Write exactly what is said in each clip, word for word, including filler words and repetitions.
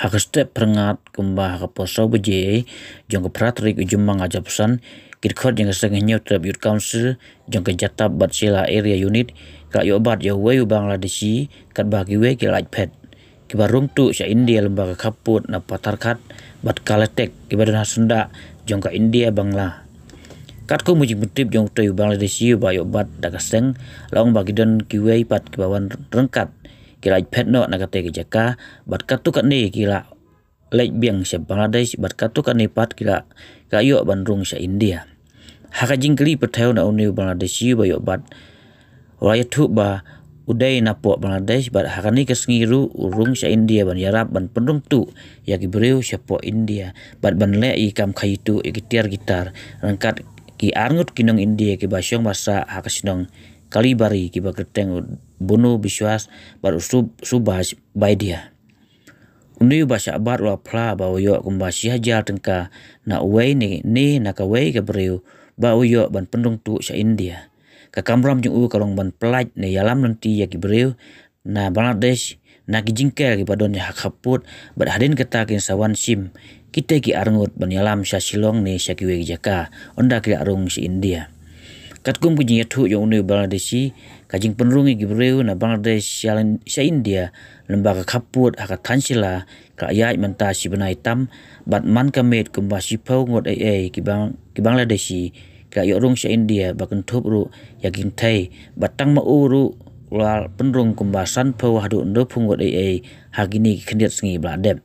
Ha ka step phyrngat kumba ha ka por saw baje jong ka phra tarik u Jymmang arhajar arphew san, ki dkhot jong ka seng Hynñiewtrep Youth Council jong ka Jatap bad Shella Area Unit ka la ïoh bat ïa uwei u Bangladeshi katba kiwei ki la lait phet, kiba rung tuh sha India lyngba ka khappud na Patharkhat bad Kalatek kiba don ha syndah jong ka India Bangla. Katkum ka jingpyntip jong utei u Bangladeshi uba ïoh bat da ka seng, la ong ba ki don kiwei pat kiba wan ryngkat, ki la lait phet noh na katei ka jaka, bad katto katne ki la leit biang sha Bangladesh, bad katto katne pat ki la, ki la ïoh ban rung sha India. Ha ka jingkylli pyrthei na une u Bangladeshi uba ïoh bat, u la ïathuh ba u dei napoh Bangladesh, bad ha kane ka sngi ruh u rung sha India ban ïarap ban pynrung tuh ïa ki briew shapoh India, bad ban leh ïa ki kam khaii tuh ïa ki tiar ki tar, ryngkat ki arngut ki nong India kiba shong ba sah ha ka shnong Kalibari kiba kyrteng u Bonu Biswas bad u Sub-, Subhash Baidia. Une uba shah bat u la phla ba u ïoh kumba shi hajar tyngka na uwei ne, ne na kawei ka briew ba u ïoh ban pynrung tuh sha India. Ka kamram jong u ka long ban pyllait ne ïalam lynti ïa ki briew na Bangladesh na ki jingker kiba don ha khappud, bad hadien kata kin sa wan shim kitei ki arngut ban ïalam sha Shillong ne sha kiwei ki jaka, ynda ki la rung sha India. Katkum ka jingïathuh jong une u Bangladeshi, ka jingpynrung ïa ki briew na Bangladesh sha, sha India lyngba ka khappud ha ka thaiñ Shella ka la ïaid mynta shi bnai tam, bad man ka miet kumba shiphew ngut eiei ki Bang-, ki Bangladeshi ki la ïoh rung sha India, ba kynthup ruh ïa ki kynthei, bad tang ma u ruh u la pynrung kumba sanphew haduh hynñiewphew ngut eiei ha kine ki khyndiat sngi ba la dep.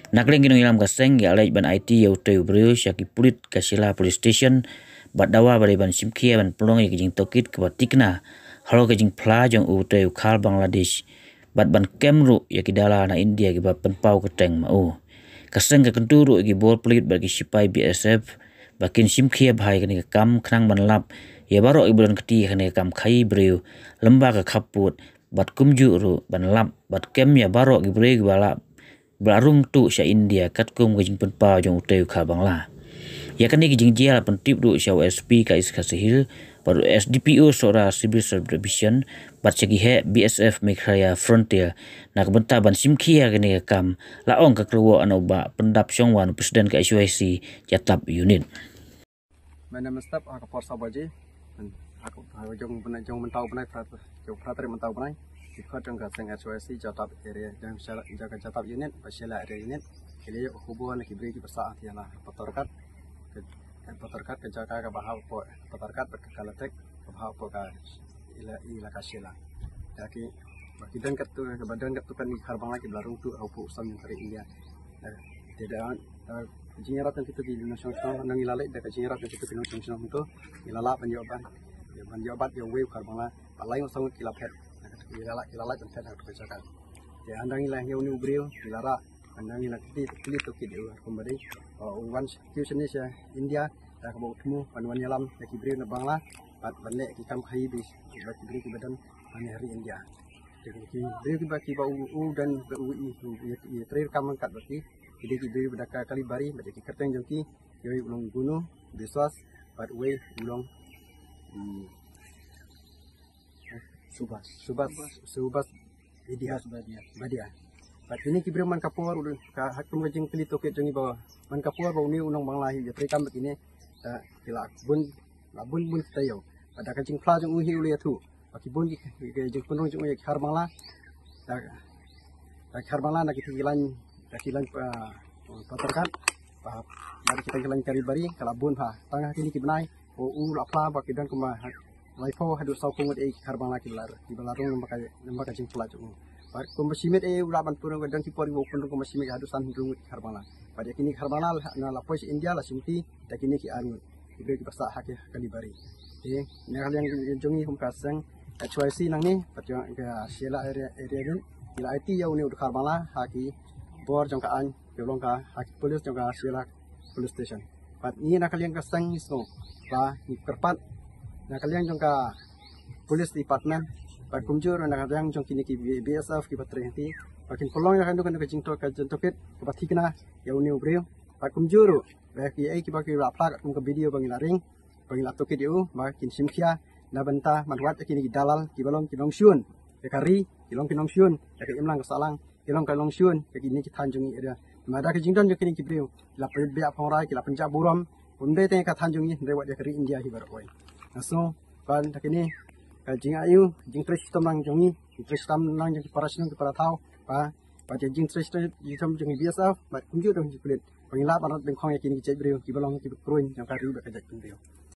Na ka liang ki nongïalam ka seng ki la leit ban aiti ïa utei u briew sha ki pulit ka Shella Police Station, bad dawa ba dei ban shim khia ban pynlong ïa ka jingtohkit kaba thikna halor ka jingphla jong utei u khar Bangladesh, bad ban kem ruh ïa ki dalal na India kiba pynpaw kyrteng ma u. Ka seng ka kyntu ruh ïa ki bor pulit bad ki shipai B S F ba kin shim khia bha ïa kane ka kam, khnang ban lap ïa baroh kiba don kti ha kane ka kam khaii briew lyngba ka khappud, bad kumjuh ruh ban lap bad kem ïa baroh ki briew kiba la, ba la rung tuh sha India katkum ka jingpynpaw jong utei u khar Bangla. Ïa kane ka jingjia la pyntip ruh sha u S P ka East Khasi Hills, bad u S D P O Sohra Civil Sub Division, bad sha ki heh B S F Meghalaya Frontier, na ka bynta ban shim khia ïa kane ka kam, la ong ka kyrwoh na u Bah Pyndap Shongwan, President ka H Y C Jatap Unit. Mynne mynstep ha ka por saw baje, ha ka, ha ka jong bnai, jong mynta u bnai phra, jong phra tarik mynta u bnai, ki dkhot jong ka seng H Y C Jatap area, jong Shella, jong ka Jatap Unit bad Shella Area Unit ki la ïoh khubor na ki briew kiba sah ha Shella, Patharkhat, ka, Patharkhat ka jaka kaba hap hapoh Patharkhat bad ka Kalatek kaba hap hapoh ka ila-, ilaka Shella. Ïa ki, ba ki don katto, kaba don katto katne ki khar Bangla kiba la rung tuh hapoh u samrkhie ka ri India. Eh, te da, eh, jingïarap jong kito ki nongshong shnong, nang ngi la leit da ka jingïarap jong kito ki nongshong shnong to, ngi la lah ban ïoh ban, ban ïoh bat ïa uwei u khar Bangla, ba lai ngut saw ngut ki la phet, ngi la lah, ki la lah ban phet ha kato ka jaka. Te ynda ngi la ïoh une u briew, ngi la rah, ynda ngi la kylli, kylli tohkit ïa u, kumba dei, eh, u wan kiew shane sha India da kaba u thmu ban wan ïalam ïa ki briew na Bangla, bad ban leh ki kam khaii bad ki briew kiba don ha ri India. Te ki briew kiba, kiba u, u don, u, u, u, u, u treikam ryngkat bad ki, ki dei ki briew ba da ka Kalibari, bad ki kyrteng jong ki, uwei u long Gunu Biswas, bad uwei u long, hmm, Subhash. Subhash, Subhash Badia. Subhash Badia. Badia. Bad kine ki briew man ka por, u, ka, ha kum ka jingkylli tohkit jong ngi ba man ka por ba une u nong Bangla hi u ïatreikam bad kine, eh, ki la bun, la bun bun ki taïew. Bad da ka jingphla jong u hi u la ïathuh ba ki bun ki, ki, ki jingpynrung jong u ïa ki khar Bangla. Da, da ki khar Bangla na kito ki lain, da ki lain, eh, Patharkhat, ba, ba da kito ki lain Kalibari, ka la bun bha. Tang ha kine ki bnai, u, u la phla ba ki don kumba ha, laiphew haduh sawphew ngut eiei ki khar Bangla kiba la, kiba la rung lyngba ka, lyngba ka jingphla jong u. Bad kumba shi miet eiei u lah ban pynrung, ka don ki por ba u pynrung kumba shi miet haduh san hynriew ngut ki khar Bangla. Bad ïa kine ki khar Bangla la, na la poi sha India la shim khia da kine ki arngut, ki briew kiba sah ha ki, ha Kalibari. Te na ka liang jong ngi kum ka seng H Y C nangne, bad jong ka Shella area, area rin, ngi la aiti ïa une u dkhar Bangla ha ki bor jong ka aiñ, ki long ka, ha ki police jong ka Shella Police Station. Bad ngi na ka liang ka seng ngi sngew ba ngi kyrpad na ka liang jong ka Police Department, bad kumjuh ruh na ka liang jong kine ki B-, B S F kiba trei hangtei, ba kin pynlong ïa kano kano ka jingtoh-, ka jingtohkit kaba thikna ïa une u briew. Bad kumjuh ruh ba kiei kiba ki la phla katkum ka video ba ngi la ring, ba ngi la tohkit ïa u, ba kin shim khia na bynta ban wad ïa kine ki dalal kiba long ki nongshun ïa ka ri, ki long ki nongshun ïa ka imlang ka sahlang, ki long ka long shun ka kine ki than jong ngi area. Namar da ka jingdon jong kine ki briew ki la pynbiak pynrai, ki la pynjah burom, ym dei tang ka than jong ngi hynrei wat ïa ka ri India hi baroh. Nga sngew ba da kane ka jingaiu, jingtrei shitom lang jong ngi, jingtrei shitom lang jong ki para shnong ki para thaw, ba ba ka jingtrei shitom jong ngi B S F bad kumjuh jong ngi pulit, ba ngin lah ban rat dyngkhong ïa kine ki jaitbynriew kiba long kiba kruiñ jong ka ri bad ka jaitbynriew.